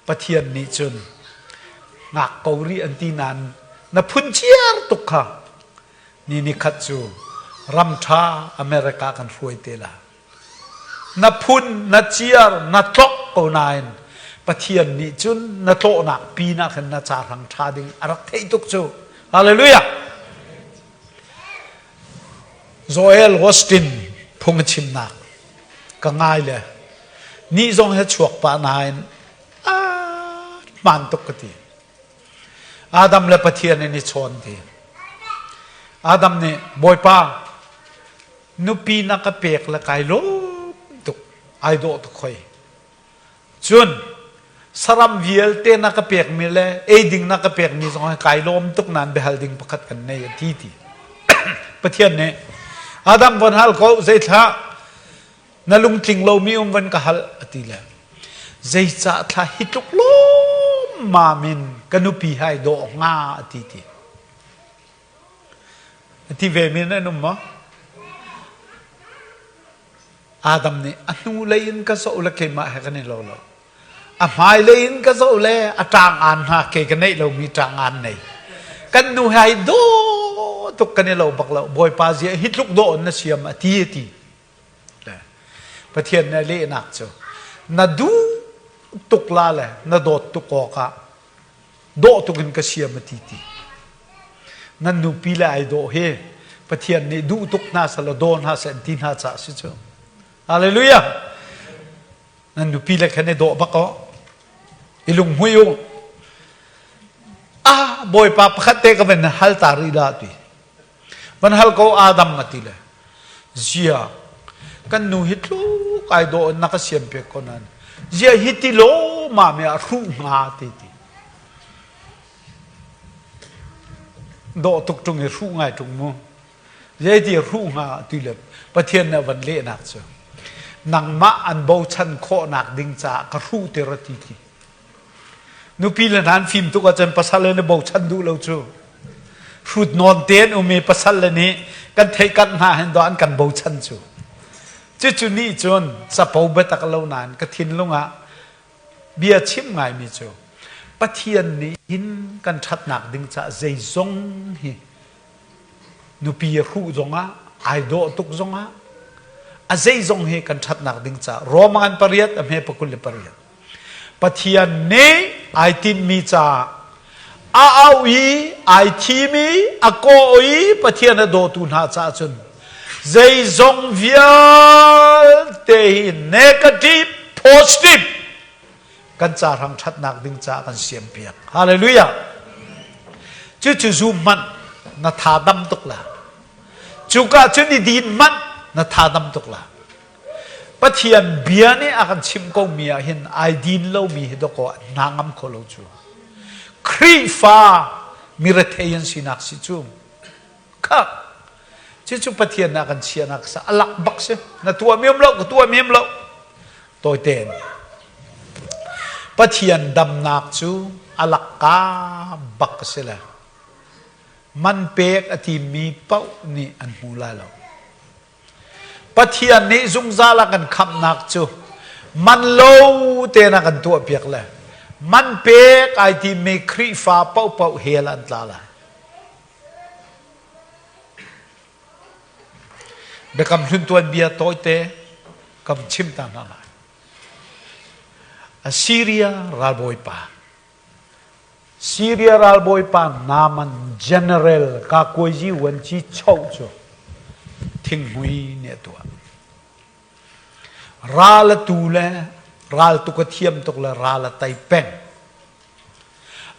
Pathian nih cun ngak ko rih an ti nain na phunciar tuk kha. Ni ni khat cu ram ṭha America kan hruai te la. Na phun, na ciar, na tlok ko nain Pathian nih cun na tlawhnak pin ah khan na ca hrang ṭha ding a rak theih tuk cu. Hallelujah! Joel Austin phung a chimnak ka ngai le ni zong he chuak pah nain hmaan tuk ka ti. Adam le Pathian in i chawn ti. Adam nih Bawipa nupi na ka pek le kai lawm tuk ai dawh tuk hoi cun saram vialte na ka pekmi le ei ding na ka pekmi zong kai lawm tuk nain biahal ding pakhat kan nei a ti ti Pathian nih Adam von hal ko zeithlah na lungtling lomi um van ka hal a ti le zeicah thla hi tluk lawmmam in ka nupi hai dawh hnga a ti ti A ti ve mi nan um maw? Adam nih a hnulei in ka zoh le keimah he kan i lo lo. A hmailei in ka zoh le a ṭang aan hna ke ka neih lomi ṭang aan nei. Kan nu he ai dawh tuk kan i lo bak lo. Bawipa zia hi tluk dawh in na siam a ti a ti. Pathian nih a lehnak cu na duh tuk la le na dawt tuk awkah dawh tuk in ka siam a ti ti. Nan nupi le ai dawh hi Pathian nih duh tuk hna seh law daw hna seh an ti hna caah si cu. Hallelujah. Nan nupi le khan i dawh bak aw. I lunghmui u. Ah, Bawipa pakhat te ka van hal ta rih la ti. Van hal ko Adam a ti le. Zia, kan nu hi tluk ai dawh in na ka siam pek ko nan. Zia hi ti law ma me ah hruh hnga ti ti. Dawh tuk ṭung i hruh ngai ṭung mu. Zeiti hruh hnga ti le Pathian nih a van lehnak cu nangmah an bochan khawhnak ding caah ka hruh tir a ti ti. Nupi le hna an fim tuk ahcun pasal le na bochan duh lo cu. Hrut nawn te an um i pasal le nih kan theihkanh hna hin dawh an kan bochan cu. Cucu nih cun capo biatak lo nain ka thinlung ah bia chim ngaimi cu Pathian nih hin kan ṭhatnak ding caah zeizong hi nupi a hruh zongah ai dawh tuk zongah a zeizong hi kan ṭhatnak ding caah Roman pariat a hme pakul le pariat. Pathian nih ai tinhmi caah a auh i ai thim i a kawh i Pathian a dawtu hna caah cun zeizong vialte hi negative positive kan ca hrang ṭhatnak ding caah kan siampiak. Hallelujah! Cucu zum hmanh na tha dam tuk la. Cuka cun i din hmanh na tha dam tuk la. Pathian bia nih a kan chimh ko mi ah hin ai din lomi hi dawkaw an hna ngam kho lo cu. Khrihfa mirethei an sinak si cu. Kha cucu Pathian nih a kan chiahnak sa a lak bak si. Na tuah mi um lo, ka tuah mi um lo. Tawite in. Pathian damnak cu a lakka bak a si le man pek a timmi paoh nih an hmu lai lo. Pathian nih zungzal a kan khamhnak cu man lo tein a kan tuahpiak le man pek ai timmi Khrihfa paohpaoh hell an tla lai. Biakam Hlun tuanbia tawite kam chim ta hna lai. Assyria ralbawipa Syria ralbawipa Naaman general Kakuazi Wanci Choh cu thinghmui nih a tuah. Ral a tu le ral tuk a thiam tuk le ral a tei peng.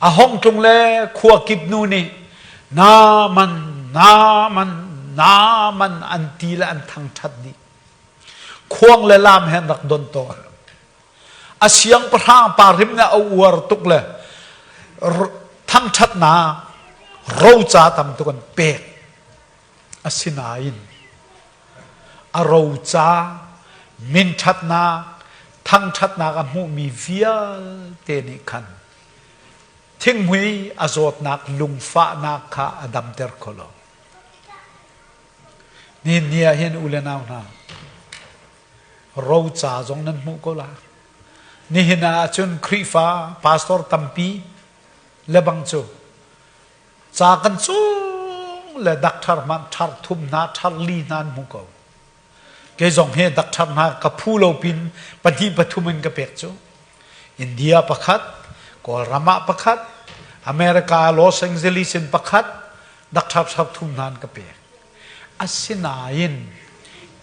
A hong tlung le khua kip nu nih Naaman, Naaman, Naaman an ti le an thangṭhat dih. Khuang le lam he an rak don tawn. A siangpahrang pa hrim nih a uar tuk le thangṭhatnak roca tam tuk an pek. Asinain a roca minṭhatnak thangṭhatnak a hmuhmi vialte nih khan thinghmui a zawtnak lungfahnak kha a damter kho lo. Nihin ni ah hin u le nau hna, roca zong nan hmuh ko lai. Nihin ah cun Khrihfa pastor tampi le bang cu ca kan cung le dakthar hmanh thar thum hna thar li hna an hmu ko. Kei zong hi dakthar hna ka phu lo pin pahnih pathum in ka pek cu. India pakhat, Kawlram ah pakhat, America Los Angeles in pakhat, dakthar thar thum hna an ka pek. Asinain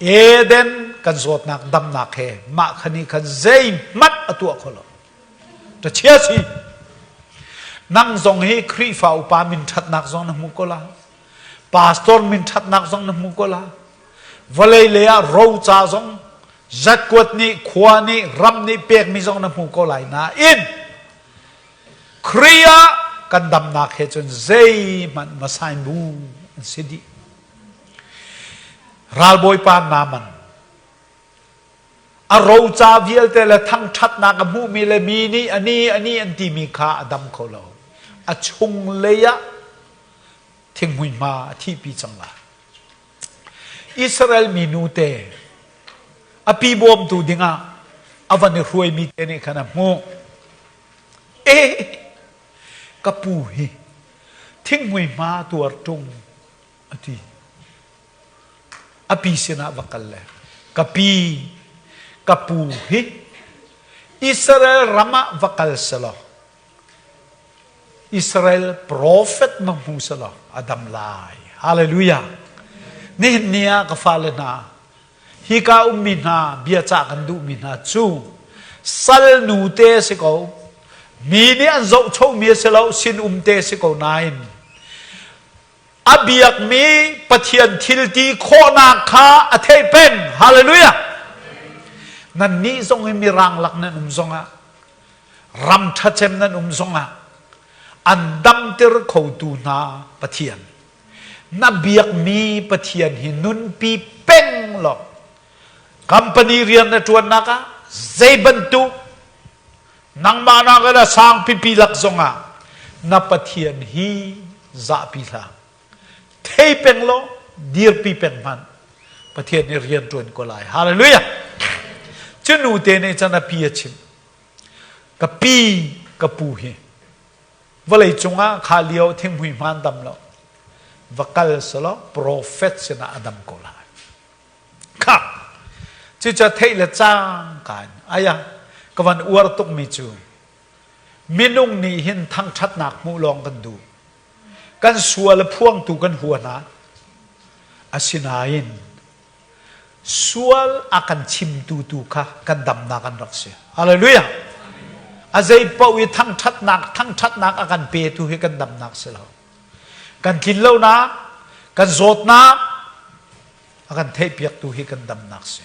Eden kan zawtnak damnak he mah kha nih khan zeihmanh a tuah kho lo. Ṭachia si. Nang zong hi Khrihfa upa min ṭhatnak zong na hmu ko la. Pastor min ṭhatnak zong na hmu ko la. Vawlei lei ah roca zong zatkuat nih khua nih ram nih pekmi zong na hmu ko lai nain Khrih ah kan damnak he cun zeihmanh masain bu an si dih. Ralbawipa Naaman a roca vialte le thangṭhatnak a hmuhmi le mi nih a ni a ni an timi kha a dam kho lo. A chunglei ah thinghmui hma a thihpi cang lai. Israel mi nute a pi bawmtu dingah a van i hruaimi te nih khan a hmuh. E, ka pu hi thinghmui hma tuar ṭung a ti. A pi sinah va kal le ka pi, ka pu hi Israel ram ah va kal selaw Israel profet na hmu selaw a dam lai. Hallelujah. Nihin ni ah ka fale hna, hika ummi hna biacah kan duhmi hna cu sal nu te si ko, mi nih an zohchomi a si lo, sin um te si ko nain a biakmi Pathian thil ti khawhnak kha a theih peng. Hallelujah. Nannih zong hi mirang lak nan um zongah ram ṭhacem nan um zongah an damter khotu hna Pathian na biakmi Pathian hi nunpi peng law company rian na ṭuannak ah zei bantuk nangmah nak in a sang pipi lak zongah na Pathian hi zahpi hlah thei peng law dirpi peng hmanh Pathian nih rian ṭuan ko lai hallelujah cu nu te nih cun a pi a chimh ka pi ka pu hi vawlei cungah kha lio thinghmui hmaan dam lo va kal selaw profet sinah a dam ko lai kha cucu theih le cangka in aya ka van uar tukmi cu. Minung nih hin thangṭhatnak hmuh lawng kan duh. Kan sual a phuangtu kan hua hna. Asinain sual a kan chimtu tu kha kan damnak an rak si. Hallelujah! A zei paoh i thangṭhatnak thangṭhatnak a kan petu hi kan damnak si lo. Kan tlin lonak, kan zawtnak a kan theihpiaktu hi kan damnak si.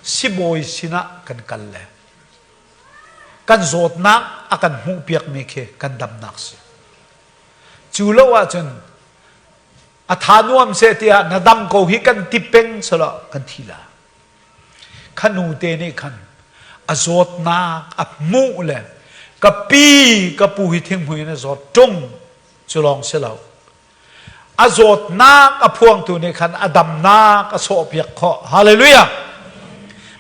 Sibawi sinah kan kal le kan zawtnak a kan hmuhpiakmi khi kan damnak si. Cu lo ahcun a tha nuam seh tiah na dam ko hi kan ti peng selaw kan thi la. Kha nu te nih khan a zawtnak a hmuh le ka pi ka pu hi thinghmui in a zawt ṭung cu lawng si lo. A zawtnak a phuangtu nih khan a damnak a sawhpiak khawh. Hallelujah!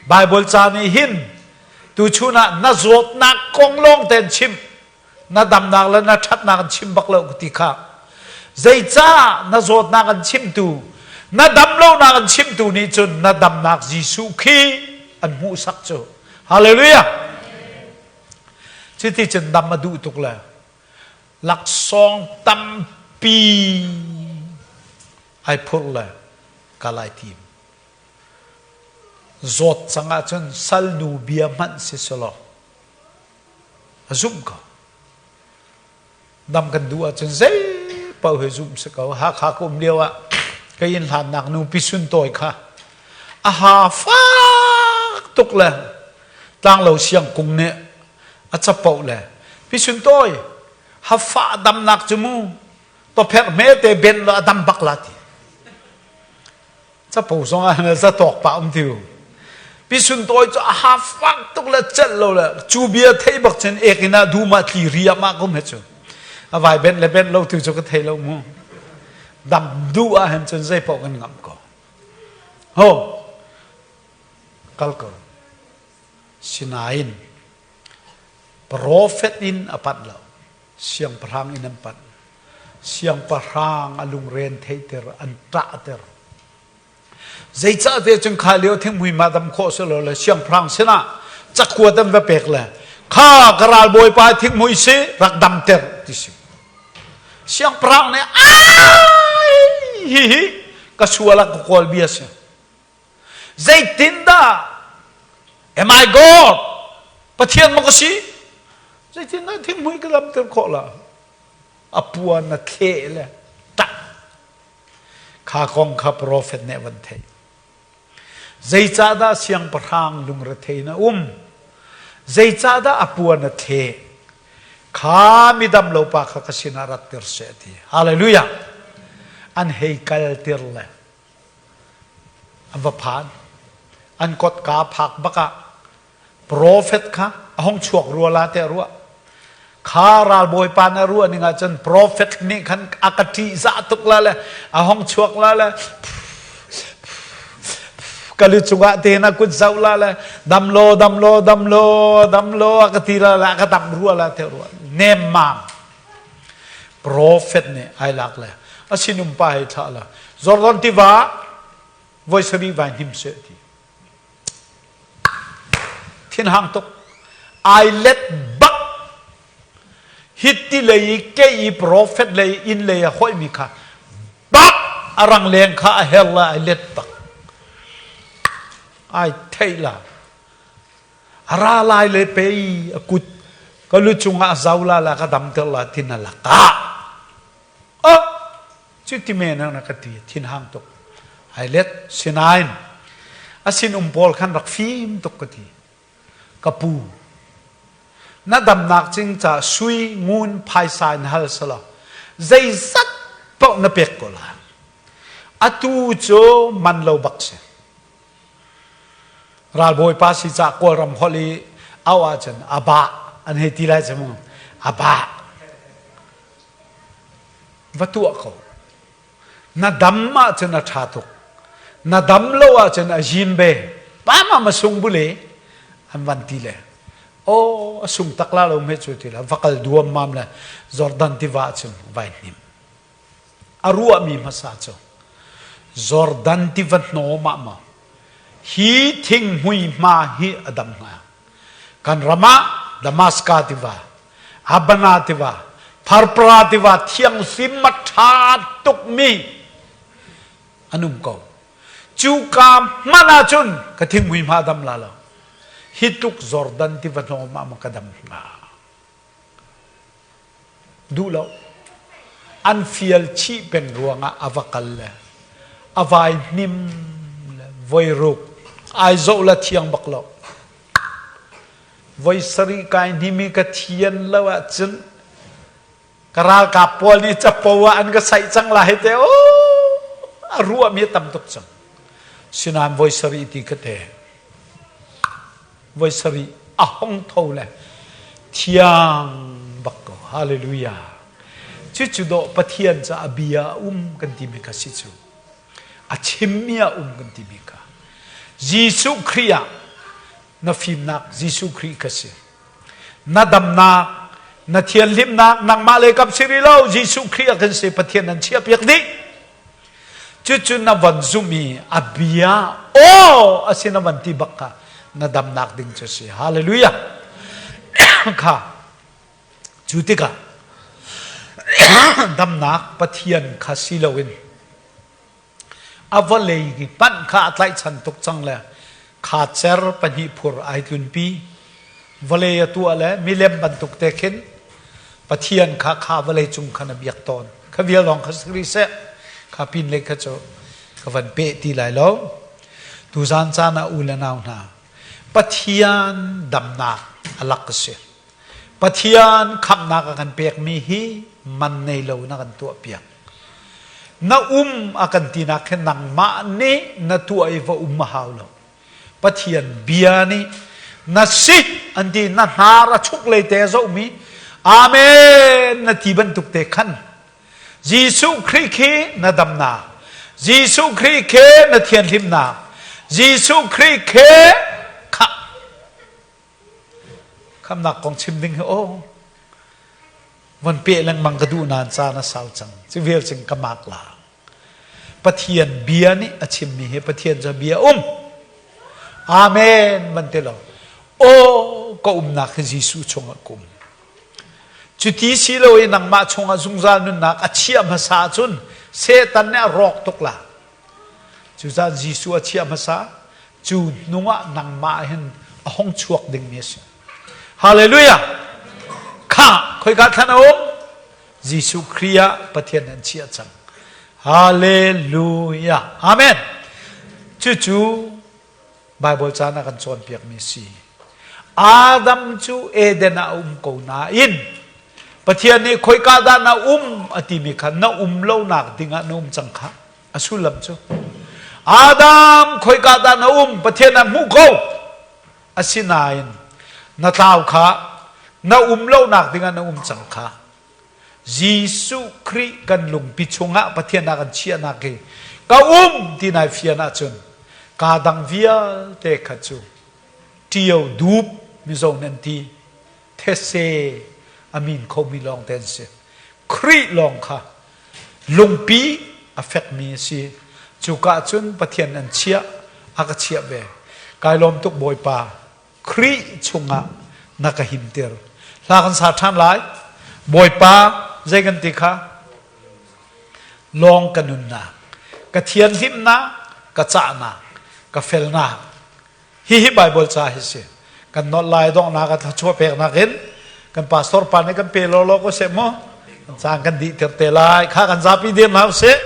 Bible ca nih hin tuchun ah na zawtnak kong lawng tein chim na damnak le na ṭhatnak an chim bak lo ti kha zeicah na zawtnak an chimtu na damlonak an chimtu nih cun na damnak Jesuh khi an hmuhsak cu hallelujah cuti cun dam a duh tuk le laksawng tampi ai phurh le kal ai tim zawt cang ahcun salnu bia hmanh si selaw a zumh ko. Dam kan duh ahcun zei paoh hi zumh si ko. Hakha ka um lio ah ka inn hlannak nu Pi Sun Tawi kha a ha fak tuk le tlanglo siang kung nih a capoh le Pi Sun Tawi hafa damnak cu mu topherh hme te ben lo a dam bak la ti. Capo zong ah zatawk pah um tiu. Pi Sun Tawi cu a ha fak tuk le celh lo le cu bia thei bak cun ek in ah dum ah tli ri ah mah kum he cu. A vai ben le ben lo tu cu ka thei lo mu. Dam duh ah hin cun zei paoh kan ngamh ko. Ho kal ko. Sinain profet in a panh lo. Siangpahrang in an panh. Siangpahrang a lungren theihter, an ṭahter. Zeicahtiah cun kha lio thinghmui ma dam khawh si lo le siangpahrang sinah cakuat an va pek le kha ka ralbawipa thinghmui si rak damter ti si. Siangpahrang nih ai hihi ka sual ah ka kawl bia si. Zeitindah am I God? Pathian maw ka si? Zeitindah thinghmui ka damter khawh la? A puan a thleh le tak. Kha kong kha profet nih a van theih. Zeicahdah siangpahrang lungrethei in a um? Zeicahdah a puan a thleh? Kha midam lo pa kha ka sinah rattir seh ti. Hallelujah! An hei kaltir le an va phan. An kotka phak bak ah profet kha a hong chuak rua la tiah ruah. Kha ralbawipa na ruah ning ahcun profet nih khan a ka ṭihzah tuk la le a hong chuak la le ka lu cungah te na kut zoh la le dam law dam law dam law dam law a ka ti la le a ka dam rua la tiah ruah nemmam Profet nih ai lak le a sinum pa hei thlah la Jordan tiva voi sarih vai hnim seh ti. Thinhang tuk. Ai let bak. Hiti lei i ke i profet lei inn lei a hoihmi kha bak a rang leng kha a her la ai let bak. Ai theih la. A ra lai le pei a kut ka lu cungah a zau la la ka damter la tin a lakah. Oh, cu ti men na ka ti thinhang tuk. Ai let sinain a sinum pawl khan rak fim tuk ka ti. Ka pu, na damnak cing ca sui ngun phaisa in hal selaw zeizat paoh na pek ko lai. Atu cu man lo bak si. Ralbawipa si cah Kawlram holh i auh ahcun a bah an hei ti lai cu mu. A bah. Va tuah ko. Na dam ahcun a ṭha tuk. Na dam lo ahcun a zim be. Pa ma ma sung bule an van ti le. Aw a sung tak la lo me cu ti la va kal duam mam le Jordan tiva cun vai hnim. A ruahmi hmasa cu Jordan tiva hnawm ah maw hi thinghmui hma hi a dam hnga. Kan ram ah Damaska tiva. Abana tiva, Pharpara tiva thianghlim a ṭha tukmi an um ko. Cuka hmanh ahcun ka thinghmui hma dam la lo. Hi tluk Jordan tiva hnawm ah maw ka dam hnga? Duh lo. An fial chih peng ruangah a va kal le a vai hnim le voi ruk ai zoh la thiang bak lo. Voi sarih kai hnim i ka thian lo ahcun ka ralkap pawl nih capo ah an ka saih cang lai te o a ruahmi a tam tuk cang. Sinain voi sarih ti ka te. Voi sarih a hong tho le thiang bak ko. Hallelujah. Cucu dawh Pathian ca a bia a um kan timi kha si cu. A chimmi a um kan timi kha. Jesuh Khrih ah na fimnak Jesuh Khrih kha si. Na damnak, na thianhlimnak nangmah le kap si rih lo Jesuh Khrih ah kan si Pathian nan chiahpiak dih. Cucu na van zumh i a bia aw a si na van ti bak kha na damnak ding cu si. Hallelujah. Kha cu tikah damnak Pathian kha si loin a vawlei panh kha a tlaihchan tuk cang le kha cer pahnih phur ai tlunpi. Vawlei a tuah le milem bantuk te khin Pathian kha kha vawlei cung khan a biak tawn. Kha vial lawng kha si rih seh. Kha pin lei kha cu ka van peh ti lai lo. Tuzan caan ah u le nau hna, Pathian damnak a lak a si. Pathian khamhnak a kan pekmi hi man nei lo na kan tuahpiak. Na um a kan tinak he nangmah nih na tuah i va um a hau lo. Pathian bia nih na si an ti na hnar a chuk lei te a zohmi Amen na ti bantuk te khan Jesuh Khrih khi na damnak Jesuh Khrih khi na thianhlimnak Jesuh Khrih khi kha khamnak kong chim ding hi aw von peh lengmang ka duh nain caan a sau cang cu vial cing ka mak la Pathian bia nih a chimmi hi Pathian cu bia um Amen man ti lo aw ka umnak hi Jesuh chungah ka um cuti si lo i nangmah chungah zungzal nunnak a chiah hmasa ahcun Satan nih a rawk tuk la Cucaah Jesuh a chiah hmasa, cu hnungah nangmah hin a hong chuak dingmi a si. Hallelujah! Kha, khoika thlan a um? Jesuh Khrih ah Pathian an chiah cang. Hallelujah! Amen! Cucu Baibal caan a kan cawnpiakmi si. Adam cu Eden ah a um ko nain Pathian nih khoika dah na um a timi kha na um lonak dingah na um cang kha. A sullam cu Adam khoika dah na um Pathian ah hmuh ko. Asinain na tlau kha na um lonak dingah na um cang kha. Jesuh Khrih kan lungpi chungah Pathian ah kan chiahnak hi ka um ti nai fian ahcun kaa dang vialte kha cu ṭio dup mizo nan ti these a min khomi lawng te an si. Khrih lawng kha lungpi a fekmi a si. Cuka cun Pathian an chiah, a ka chiah ve. Kai lawm tuk Bawipa. Khrih chungah na ka himter. Hla kan sa ṭhan lai. Bawipa zei kan ti kha? Lawng ka nunnak, ka thianhlimnak, ka cahnak, ka felnak. Hihi Baibal ca hi si. Kan nolh lai donghnak ah thluachuah peknak in kan pastor pa nih kan pe lawlaw ko seh mu. Caan kan dih tir te lai. Kha kan zapi dir hna usih.